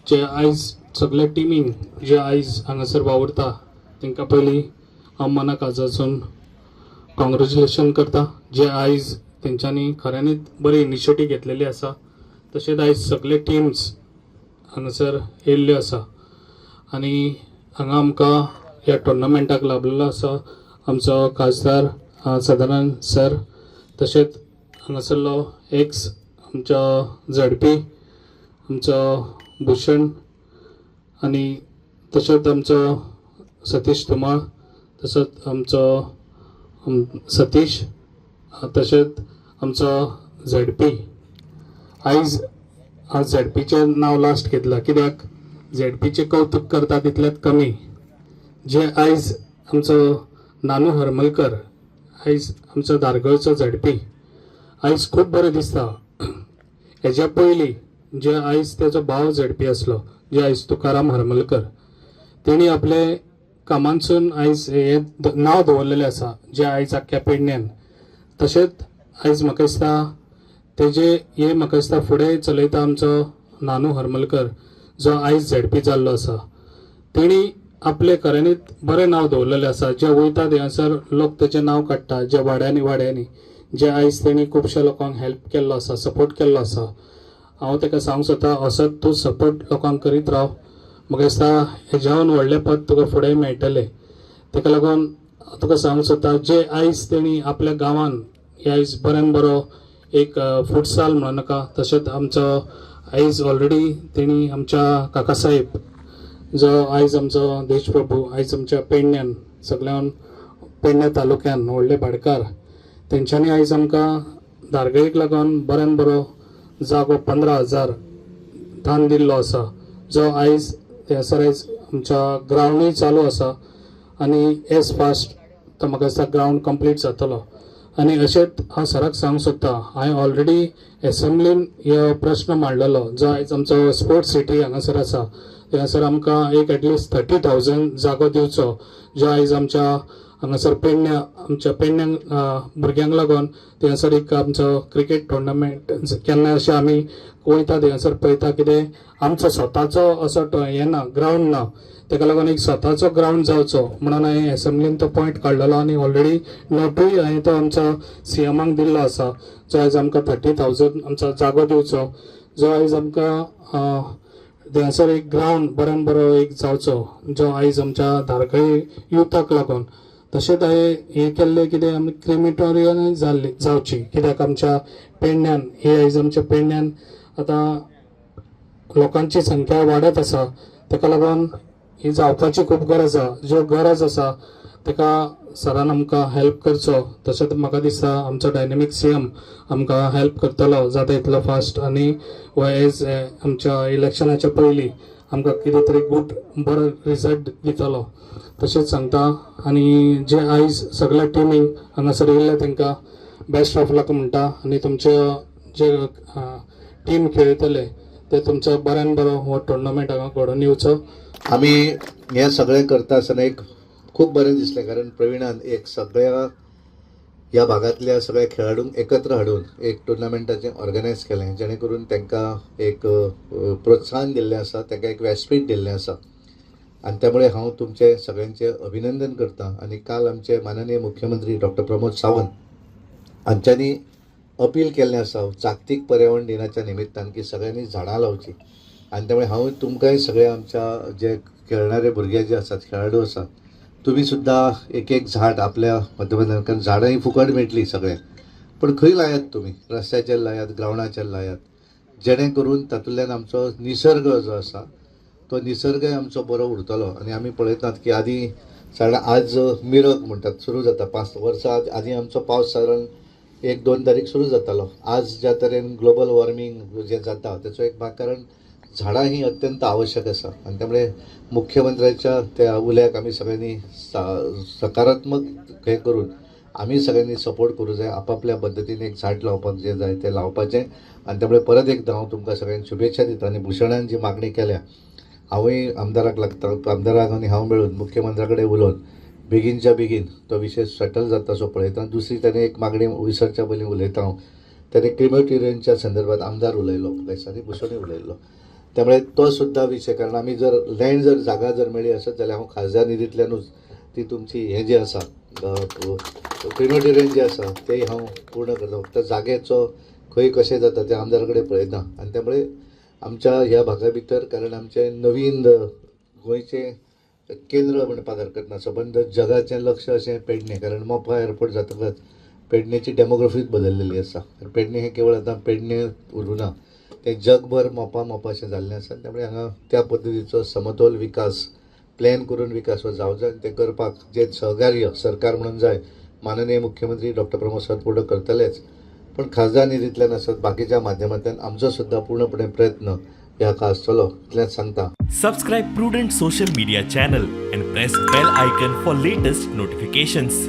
जे आयज सगल्या टिमींक जे आयज हांगासर वावुरता तांकां पयलीं हांव मना काळजासून कॉंग्रेच्युलेशन करता, जे आयज तेंच्यांनी खऱ्यांनीच बरी इनिशिएटीव घेतलेली आसा. तशेंच आयज सगळे टिम्स हांगासर येयल्ल्यो आसा आनी हांगा आमकां ह्या टुर्नामेंटाक लाभलेलो आसा आमचो खासदार सदानंद सर, तशेंच हांगासरलो एक्स आमचो झडपी आमचो भूषण आनी तशेंच आमचो सतीश धुमाळ, तसोच आमचो सतीश, तशेंच आमचो झडपी. आयज हांव झडपीचें नांव लास्ट घेतलां कित्याक झडपीचें कौतूक करता तितलेंच कमी. जे आयज आमचो नानू हरमलकर आयज आमचो धारगळचो झडपी आयज खूब बरें दिसता. हेज्या पयलीं जे आयज तेजो भाव झडपी आसलो जे आयज तुकाराम हरमलकर, तेणी आपले कामांसून आयज हें नांव दवरलेलें आसा जे आयज आख्ख्या पेडण्यान. तशेंच आयज म्हाका दिसता तेजे हे म्हाका दिसता फुडें चलयता आमचो नानू हरमलकर जो आयज झडपी जाल्लो आसा, तेणी आपले खऱ्यांनीच बरें नांव दवरलेलें आसा. जे वयता थंयसर लोक तेजें नांव काडटा, जे वाड्यांनी वाड्यांनी जे आयज तेणी खुबश्या लोकांक हेल्प केल्लो आसा, सपोर्ट केल्लो आसा. हांव ताका सांगूंक सोदता असोच तूं सपोर्ट लोकांक करीत राव, म्हाका दिसता हेज्याहून व्हडलें पद तुका फुडें मेळटलें. ताका लागून तुका सांगूंक सोदता जे आयज तेणी आपल्या गांवान हे आयज बऱ्यान बरो एक फुटसाल म्हणूं नाका, तशेंच आमचो आयज ऑलरेडी तेणी आमच्या काकासाहेब जो आयज आमचो देशप्रभू आयज आमच्या पेडण्यान सगळ्यान पेडण्या तालुक्यान व्हडले भाटकार, तेंच्यांनी आयज आमकां धारगळीक लागून बऱ्यान बरो जागो 15,000 दान दिल्लो आसा, जो आयज थंयसर आयज आमच्या ग्रावंडूय चालू आसा आनी एज फास्ट तो म्हाका दिसता ग्रावंड कंप्लीट जातलो. आनी अशेंच हांव सराक सांगूंक सोदता, हांवें ऑलरेडी एसेंब्लीन हो प्रश्न मांडलेलो जो आयज आमचो स्पोर्ट्स सिटी हांगासर आसा थंयसर आमकां एक एटलिस्ट 30,000 जागो दिवचो, जो आयज आमच्या हांगासर पेडण्या आमच्या पेडण्यांक भुरग्यांक लागून थंयसर एक आमचो क्रिकेट टुर्नामेंट केन्ना अशें आमी वयता थंयसर पळयता कितें आमचो स्वताचो असो हें ना, ग्रावंड ना, ताका लागून एक स्वताचो ग्रावंड जावचो म्हणून हांवें एसेंब्लीन तो पॉयंट काडलेलो आनी ऑलरेडी नोटूय हांवें तो आमचो सीएमाक दिल्लो आसा, जो आयज आमकां 30,000 आमचो जागो दिवचो, जो आयज आमकां थंयसर एक ग्रावंड बऱ्यान बरो एक जावचो जो आयज आमच्या धारगळी युथाक लागून. तशेंच हांवें हें केल्लें कितें आमी क्रिमिटोरियनूय जाल्ली जावची, कित्याक आमच्या पेडण्यान हे आयज आमच्या पेडण्यान आतां लोकांची संख्या वाडत आसा, ताका लागून ही जावपाची खूब गरज आसा. ज्यो गरज आसा ताका सरान आमकां हेल्प करचो. तशेंच म्हाका दिसता आमचो डायनेमीक सीएम आमकां हेल्प करतलो जाता इतलो फास्ट आनी एज आमच्या इलेक्शनाच्या पयलीं आमकां कितें तरी गूड बरो रिजल्ट दितलो तशेंच सांगता. आनी जे आयज सगळ्या टिमींक हांगासर येयल्ले तांकां बेस्ट ऑफ लक म्हणटा आनी तुमचे जे टीम खेळयतले ते तुमचो बऱ्यान बरो हो टुर्नामेंट हांगा घडोवन येवचो. आमी हें सगळें करता आसतना एक खूब बरें दिसलें, कारण प्रवीणान एक सगळ्या ह्या भागांतल्या सगळ्या खेळाडूंक एकत्र हाडून एक टुर्नामेंटाचें ऑर्गनायज केलें, जेणे करून तांकां एक प्रोत्साहन दिल्लें आसा, तांकां एक व्यासपीठ दिल्लें आसा. आनी त्यामुळे हांव तुमचें सगळ्यांचें अभिनंदन करता. आनी काल आमचे माननीय मुख्यमंत्री डॉक्टर प्रमोद सावंत हांच्यांनी अपील केल्लें आसा जागतीक पर्यावरण दिनाच्या निमित्तान की सगळ्यांनी झाडां लावची. आनी त्यामुळे हांव तुमकांय सगळे आमच्या जे खेळणारे भुरगे जे आसात, खेळाडू आसात, तुमी सुद्दां एक एक झाड आपल्या माध्यमांतल्यान, कारण झाडां ही फुकट मेळटली सगळ्यांक, पण खंय लायात तुमी, रस्त्याचेर लायात, ग्रावंडाचेर लायात, जेणे करून तातूंतल्यान आमचो निसर्ग जो आसा तो निसर्गय आमचो बरो उरतलो. आनी आमी पळयतात की आदी साधारण आज मिरग म्हणटात सुरू जाता, 5 वर्सां आदी आमचो पावस सादारण 1-2 तारीख सुरू जातालो. आज ज्या तरेन ग्लोबल वॉर्मींग जें जाता तेचो एक भाग, कारण झाडां ही अत्यंत आवश्यक आसा. आनी त्यामुळे मुख्यमंत्र्याच्या त्या उल्याक आमी सगळ्यांनी सकारात्मक हें करून आमी सगळ्यांनी सपोर्ट करूं जाय, आपापल्या पद्दतीन एक झाड लावपाक जें जाय तें लावपाचें. आनी त्यामुळे परत एकदां हांव तुमकां सगळ्यांक शुभेच्छा दिता. आनी भूषणान जी मागणी केल्या, हांवूय आमदाराक लागता, आमदाराक आनी हांव मेळून मुख्यमंत्र्या कडेन उलोवन बेगीनच्या बेगीन तो विशय सेटल जाता सो पळयता. दुसरी ताणें एक मागणी विसरच्या पयलीं उलयता हांव, ताणें क्रिमेटोरियमच्या संदर्भात आमदार उलयलो, आनी भूषणूय उलयल्लो. त्यामुळे तो सुद्दां विशय, कारण आमी जर लँड जर जागा जर मेळ्ळी आसत जाल्यार हांव खासदार निधींतल्यानूच ती तुमची हें जें आसा क्रिमेटोरियम जें आसा तें हांव पूर्ण करता. फक्त जाग्याचो खंय कशें जाता तें आमदार कडेन पळयता. आनी त्यामुळे आमच्या ह्या भागा भितर, कारण आमचें नवीन गोंयचें केंद्र म्हणपाक हरकत ना, सबंद जगाचें लक्ष अशें पेडणें, कारण मोपा एअरपोर्ट जातकच पेडणेची डेमोग्राफीच बदललेली आसा. पेडणें हें केवळ आतां पेडणें उरूं ना, तें जगभर मोपा मोपा अशें जाल्लें आसा. त्यामुळे हांगा त्या पद्दतीचो समतोल विकास प्लॅन करून विकास हो जावंक जाय आनी तें करपाक जें सहकार्य सरकार म्हणून जाय, माननीय मुख्यमंत्री डॉक्टर प्रमोद सावंत करतलेच, पण खासदार निधींतल्यान आसत बाकीच्या माध्यमांतल्यान आमचो सुद्दां पूर्णपणे प्रयत्न ह्या आसतलो इतलेंच सांगता. Subscribe Prudent Social Media channel and press bell icon for latest notifications.